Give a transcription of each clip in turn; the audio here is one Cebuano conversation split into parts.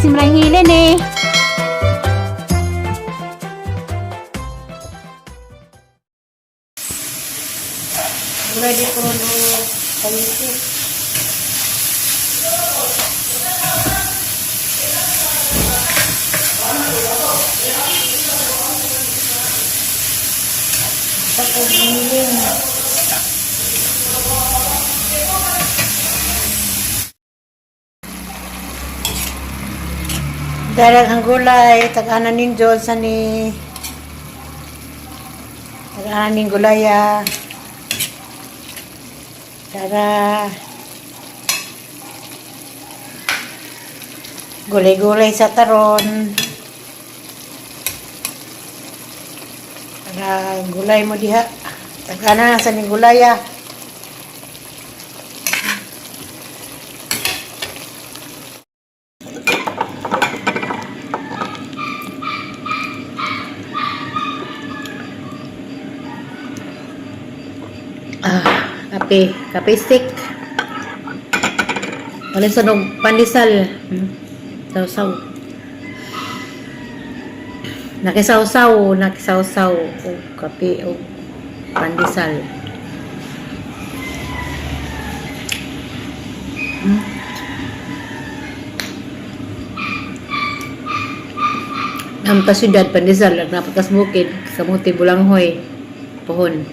Simrang hilin eh. Ready ko no pangiti. Tapos giniling. Darang ang gulay, tag-anan ning John sa ni tag-anan ning gulaya. Tara. Gulay-gulay sa taron. Tara, gulay mo diha. Tagana na sa ning gulaya. Ah, kape. Kape stick. Pandesal og pandesal. Sawsaw. Nakisawsaw, nakisawsaw og kape og pandesal. Namta syudad pandesal, napatas bukid, kamuti bulanghoy, pohon.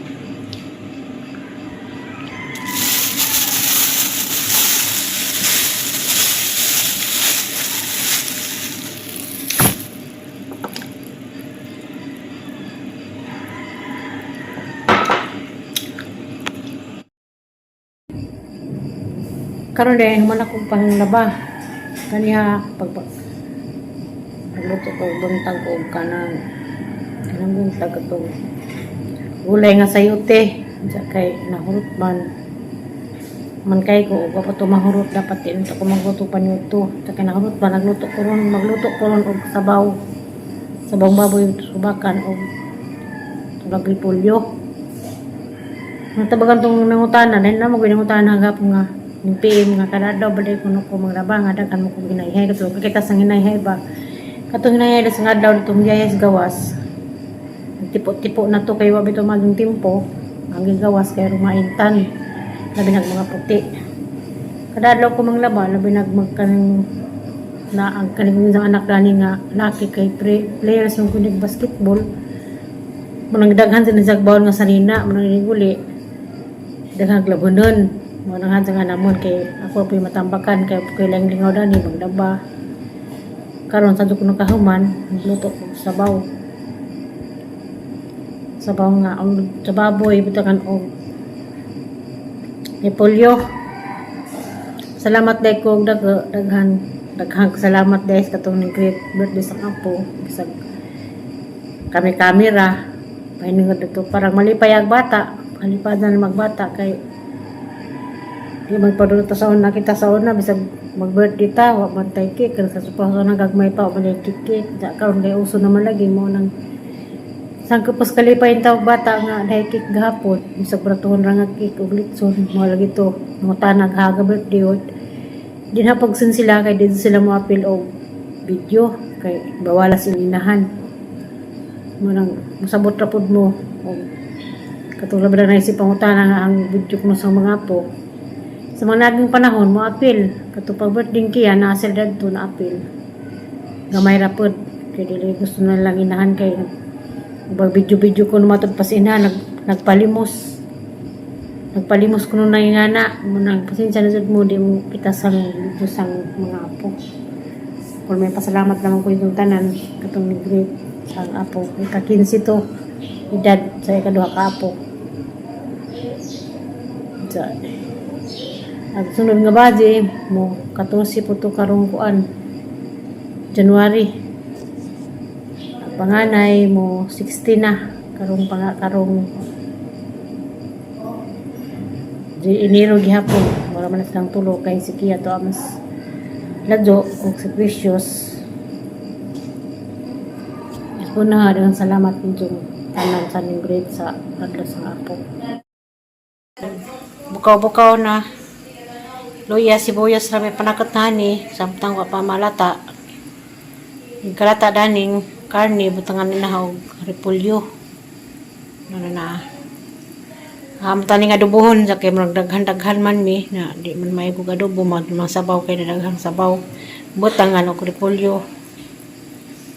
Karon dahil man akong panglaba. Kaniya pag pagluto ko buntag og kanang kanang buntag katong gulay nga sayote. Unsa kay nahurot man man kay ko og pa to mahurot, dapat din to ko magluto panuto. Sa kay nahurot ba, nagluto ko ron, magluto ko ron og sabaw, sabawng baboy subakan og tulag repolyo. Natabagan tong nangutana dahil na mo nangutana gapon nga ning PM nga kada adlaw balay kuno ko maglaba nga daghan mo kong ginayhay kato kita sa ginayhay ba, katong hinayhay sa adlaw ditong biyaya sa gawas. Nagtipo-tipo na to kay wa bitaw maging timpo ang gigawas kay rumaintan, labi nag mga puti. Kada adlaw ko manglaba, labi nag magkanang na ang kaning isang anak gani nga laki kay players ng kunig basketball. Manang daghan sa nisag bawon nga sanina, manang guli daghang labunon mo nang nga namon kay ako po'y matambakan kay kay lang lingaw dani magdaba. Karon sa ko nakahuman, nagluto ko sabaw, sabaw nga ang sa baboy butakan og repolyo. Salamat dai ko dag daghan daghang salamat dai sa katong ning great birthday sa apo, bisag kami kamera pahinungod dito parang malipay ang bata, malipay na magbata kay di magpadulot ta sa una kita sa una, bisag mag birthday ta wa man tay cake kan sa supaso na gagmay pa wa man tay cake. Sa karon kay uso naman lagi mo nang sangkapos kalipay ang tawag bata nga dahil cake gahapon, bisag bratuhon ra nga cake ug litson mo lagi to mga tanag haga birthday od di na pagsun sila kay dito sila moapil og video kay bawala sila inahan mo nang mosabot ra pud mo og katulad ba na isip pangutana nga ang video ko sa mga apo. Sa mga naging panahon mo apil kato pag birthday kiya na sila dadto na apil gamay ra pud kay dili gusto na lang inahan kay pag video-video ko numatod pa sa inahan nagpalimos, nagpalimos ko nung nangingana mo nang pasensya na jud mo, di mo kita sang video sang mga apo. Kung may pasalamat naman ko yung tanan katong ni-greet sang apo, ika 15 to edad sa ikaduha ka apo. Sa ang sunod nga baje mo 14 po to karong kuan January. Ang panganay mo 16 na karong panga karong Enero gihapon. Wala man na silang tulo kay si Kia to mas ladyo og si Precious. Po na daghang salamat ninyong tanan sa ning grade sa adlaw sa apo. Bukaw-bukaw na. Luya, sibuyas ra may panakot na ni. Samtang wa pa malata. Kalata daning karne, butangan ni na og repolyo. Ano na. Tani nga adobohon sa kay murag daghan-daghan man mi na di man may kog adobo, mga sabaw kay na daghang sabaw. Butangan og repolyo.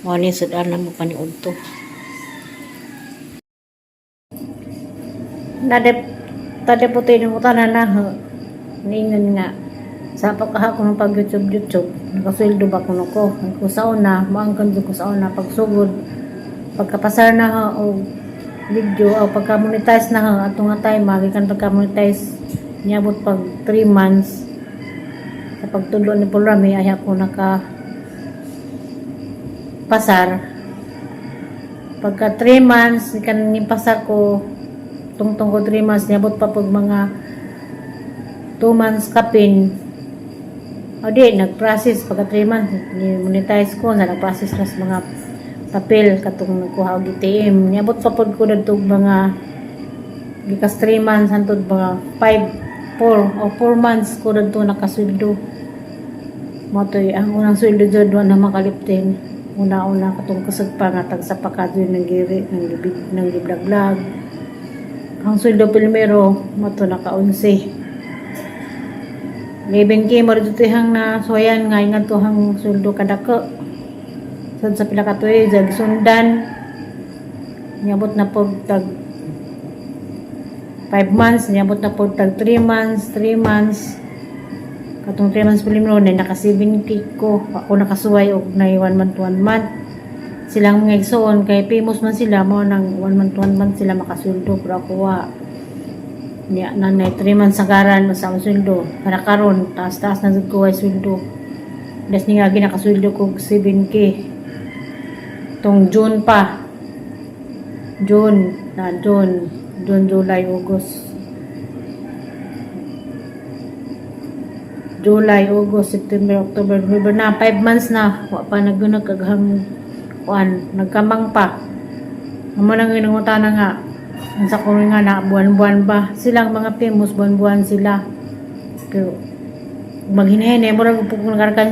Mao ni sud-an mo paniudto. Nade tade puti ng utanan na ningon nga sa pagkaha ko ng pag YouTube YouTube, nakasweldo ba kuno ko? Kung sa una maangkan jud ko sa una pagsugod, pagkapasar na ha og video o pagka monetize na ha ato nga time, magikan pagka monetize, niabot pag 3 months sa pagtulo ni Paul Rami ay ako naka pasar. Pagka 3 months kan ning pasar ko, tungtong ko 3 months, niabot pa pag mga 2 months kapin. O di nag-process. Pagka 3 months ni monetize ko na, nag-process na sa mga papel katong nagkuha og ATM. Niabot pa pod ko dadto mga gikas 3 months hantod mga 5, 4 o 4 months ko dadto nakasweldo. Mao to'y ang unang sweldo jud, wa na makaliptin. Una-una katong kusog pa nga tag sa pakadyo ng giri ng gibig ng giblag-blag. Ang sweldo primero mo to, naka-11. 11K mo dito hang na suwayan nga ingat to hang sweldo kadako. Sad sa pila ka tuig jag sundan. Niabot na pod tag 5 months, niabot na pod tag 3 months, 3 months. Katong 3 months primero na naka 7K ko. Ako nakasuway og na 1 month, 1 month. Silang mga igsoon kay famous man sila, mo nang 1 month, 1 month sila makasweldo, pero ako wa. Niya nanay 3 months sa garan sa akong sweldo. Para karon taas-taas na jud ko ay sweldo. Das ni nga ginakasweldo ko 7K. Tong June pa. June na June, June, July, August. July, August, September, October, November na 5 months na wa pa nagunag kaghang kuan, nagkamang pa. Amo nang inangutana nga ang sa ko nga na buwan-buwan ba silang mga famous, buwan-buwan sila, pero maghinahine murag pug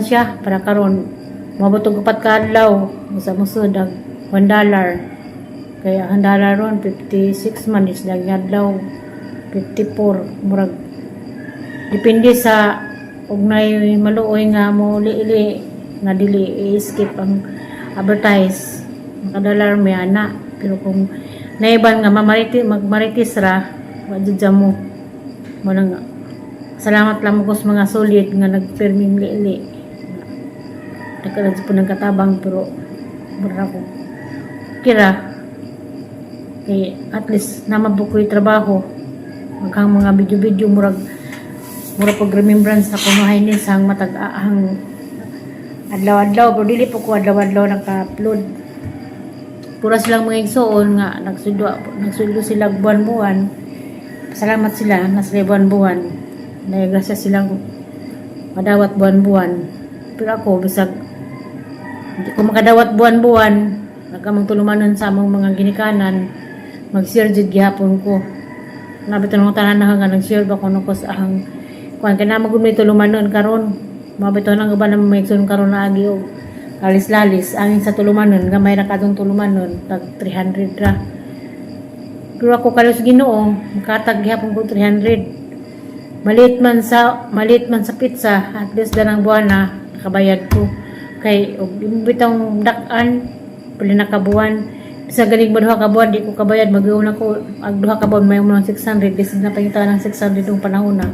siya. Para karon moabot og upat ka adlaw sa musod ang $1, kaya ang dollar ron 56 man is lagi adlaw 54, murag depende sa og nay maluoy nga mo li nga dili i-skip ang advertise, makadalar may ana. Pero kung naiban nga mamariti, magmaritis ra, wa jud mo. Mo nang salamat lang ko sa mga solid nga nagpirming li-li. Nagkaroon po ng katabang, pero mura ko kira kay at least namabukoy trabaho maghang mga video-video, murag mura pag remembrance na kunuhay ni sang matag ahang adlaw-adlaw, pero dili po ko adlaw-adlaw naka-upload. Pura silang mga igsoon nga nagsuldo, nagsuldo sila buwan-buwan. Salamat sila na sila buwan-buwan, naigrasya silang madawat buwan-buwan. Pero ako, bisag hindi ko makadawat buwan-buwan, nagkamang tulumanon sa among mga ginikanan, mag-share jud gihapon ko. Nabito nang tanan na nga nag-share ba kuno ko sa ahang kuan kay na magud may tulumanon karon. Mabito nang ba na may igsoon karon na agi og lalis-lalis angin sa tulumanon, gamay ra kadtong tulumanon, tag 300 ra. Pero ako, kalos Ginoo, makatag gihapon ko 300. Maliit man sa pizza, at least danang buwan na nakabayad ko. Kay og bitong dak-an pila na ka buwan. Sa galing ba duha ka buwan di ko kabayad, mag na ko ag duha ka buwan may mga 600, bisag na pangita ng 600 dong panahon na.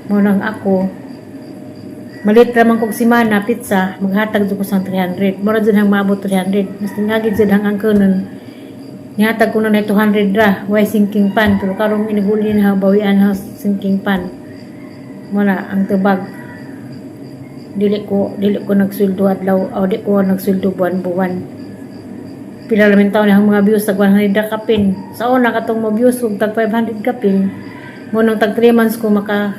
Mo nang ako malit ra man kog simana pizza, maghatag jud ko sa 300. Mura jud ang maabot 300. Mas tingagi jud ang angko nun. Nihatag ko na 200 ra, way sinking fund, pero karong iniguli na bawian ha sinking fund. Mo na ang tubag. Dili ko nagsweldo adlaw o di ko nagsweldo buwan-buwan. Pila lang taon ang mga views, tag 100 ra kapin. Sa una katong mo views og tag 500 kapin. Mo nang tag 3 months ko maka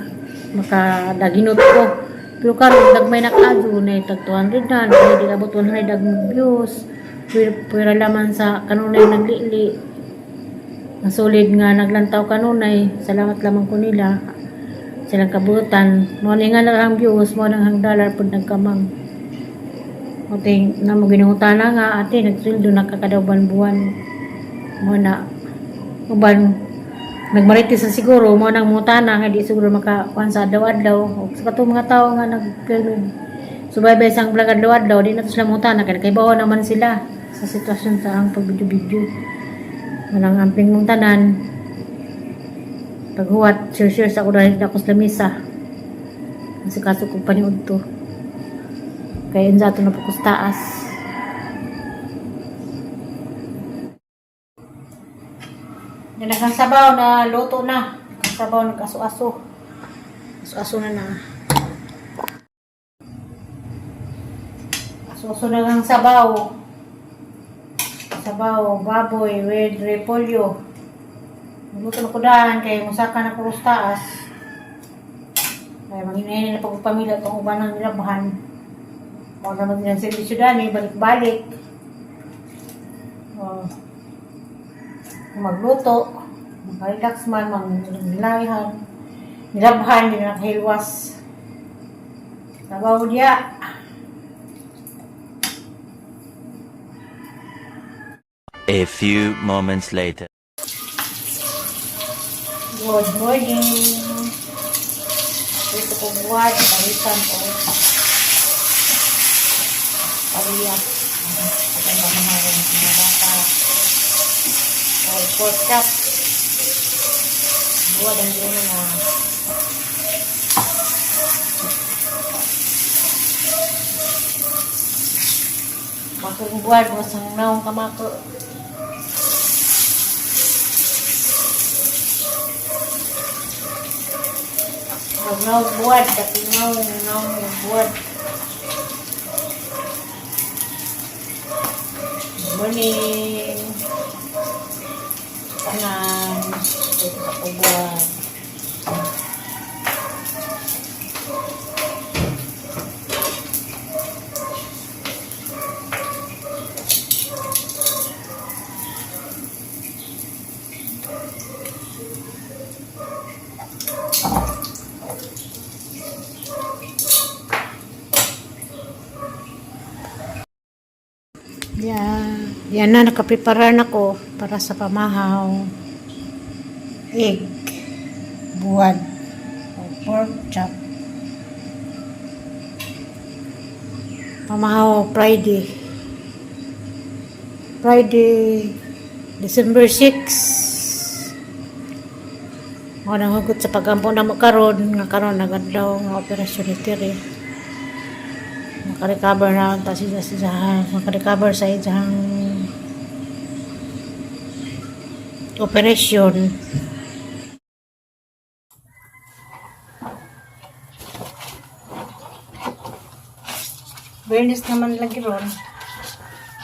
daginot ko. Pero karon dagmay nakaadto na tag 200 na, na di abot 100 ang views. Pero pwera laman sa kanunay naglili. Masulid nga naglantaw kanunay, salamat lamang ko nila. Silang kabutan. Mo ni nga lang ang views, mo nang hang dollar pud nagkamang. Oting na mo ginungutana nga, "Ate, nagsweldo na ka kada buwan-buwan?" Mo na uban nagmarites sa siguro mo nang mutana nga di siguro makakuan sa adlaw-adlaw. Ug sa katong mga tawo nga nag subaybay sa ang vlog adlaw-adlaw, di na to sila mutana kay nakaibaw naman sila sa sitwasyon sa ang pag-video-video. Manang amping mong tanan. Paghuwat, share-share sa ako dahil ako sa lamisa. Kasi kaso kong paniud to. Kaya insa ato na po taas. Yan ang sabaw na luto na. Ang sabaw nag-aso-aso. Aso-aso na na. Aso-aso na ang sabaw. Sabaw, baboy with repolyo. Luto na ko daan kay musaka na ko taas. Kaya manginay na pagpamilya itong uban ng nilabhan. Mao naman din ang servisyo dani, balik-balik. Oh. Magluto, makarelax man, manglayhan. Nilabhan, di na nakahilwas. Sabaw diya. A few moments later. Good morning. Ito ko buwan, parisan ko. Pariya. Ang pamaharan ng mga bata. O, pork chop. Buwan ang yun na. Makong buwan, masang naong kamako. Naong buwan, dati naong, naong buwan. Morning. Tanan. Dito sa kubuan. Yan. Yan na, nakaprepare na ko para sa pamahaw. Egg. Buwan. O pork chop. Pamahaw Friday. Friday, December 6. Mao nang hugot sa pagampo na mo karon nga karon nagadlaw nga operasyon ni Tere. Makarecover na ta siya sa makarecover sa iyang operation. Biyernes naman lagi ron.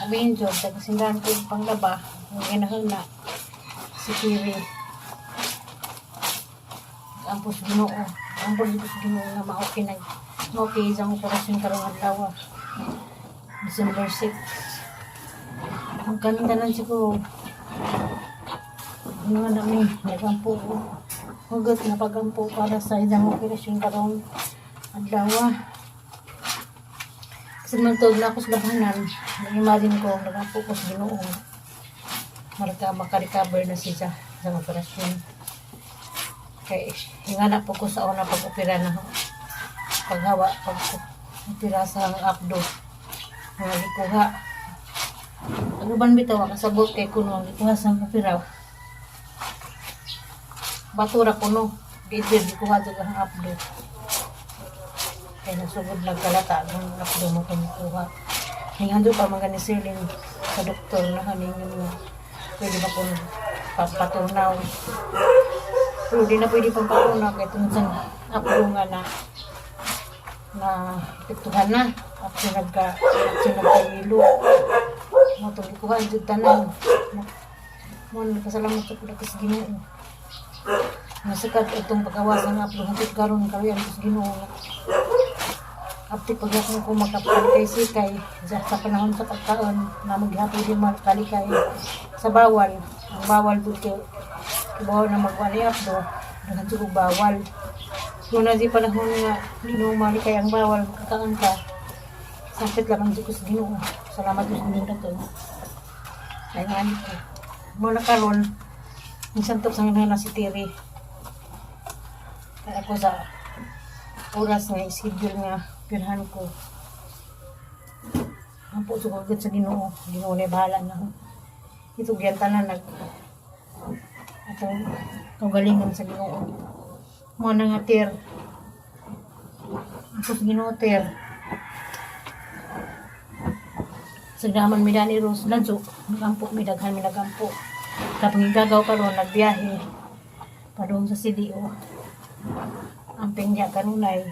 Abihin Diyos, sa kasindahan ko yung panglaba, ang ginahal na si Kiri. Ampos Ginoo. Ampos ko sa Ginoo nga ma-okay na okay isang operasyon karong adlaw. December 6. Ang kaming tanan siguro. Ano nga namin, nagampo ko. Hugot na pagampo para sa isang operasyon karong adlaw. Kasi magtuog na ako sa labanan, nag-imagine ko, nagampo ko sa Ginoo. Maka-recover na siya sa operasyon. Kay hingana po ko sa una pag-opera na paghawa, pag-opera sa abdo. Mga gikuha. Ang uban bitaw, kasabot kay kuno ang gikuha sa opera. Batura kuno. Di gikuha sa ang abdo. Kay nasugod nagkalata ang abdo mo kung kuha. Hingando pa mga ni Sirlin sa doktor na haning nga pwede ba kung papatunaw. Pero di na pwede pang patunaw kay tungod sa abdo nga na na epektuhan na. At nagka ilo. Mo to gikuha jud tanan. Mo nagpasalamat sa pud sa Ginoo. Masakat itong pagawas ang abdo hangtod karon karuyan sa Ginoo. Apti pagyapon ko makapalikay sikay sa panahon sa pagkaon na maghapon din makalikay sa bawal. Ang bawal pud kay bawal na magwani abdo, daghan jud og bawal. Kung na di panahon nga di mo malikay ang bawal, makakaon ka. Sakit lamang ko sa Ginoo. Salamat ko sa Ginoo to. Ay nga ko. Mo na karon, minsan to sa nga na si Terry. Kaya ako sa oras nga schedule nga pirhan ko. Ang puso ko agad sa Ginoo. Ginoo na bahala na. Ito gyud tanan nag atong kaugalingon sa Ginoo. Mo na nga ter. Ako sa Ginoo ter. Sa daman mi dani ros lanso, nagampo mi, daghan mi nagampo. Kapag gagaw karon nagbiyahe padung sa CDO. Ang pingya kanunay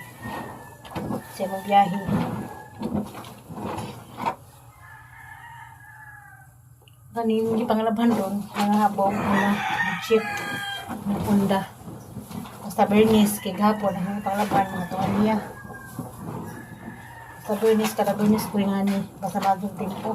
siya mo biyahe. Kaning gipangalabhan doon, mga habong, mga chip, mga punda. Basta Bernice, kay gahapon, ang panglaban, mga tuwan niya. Basta Bernice, kada Bernice ko yung ani, basta magong tempo.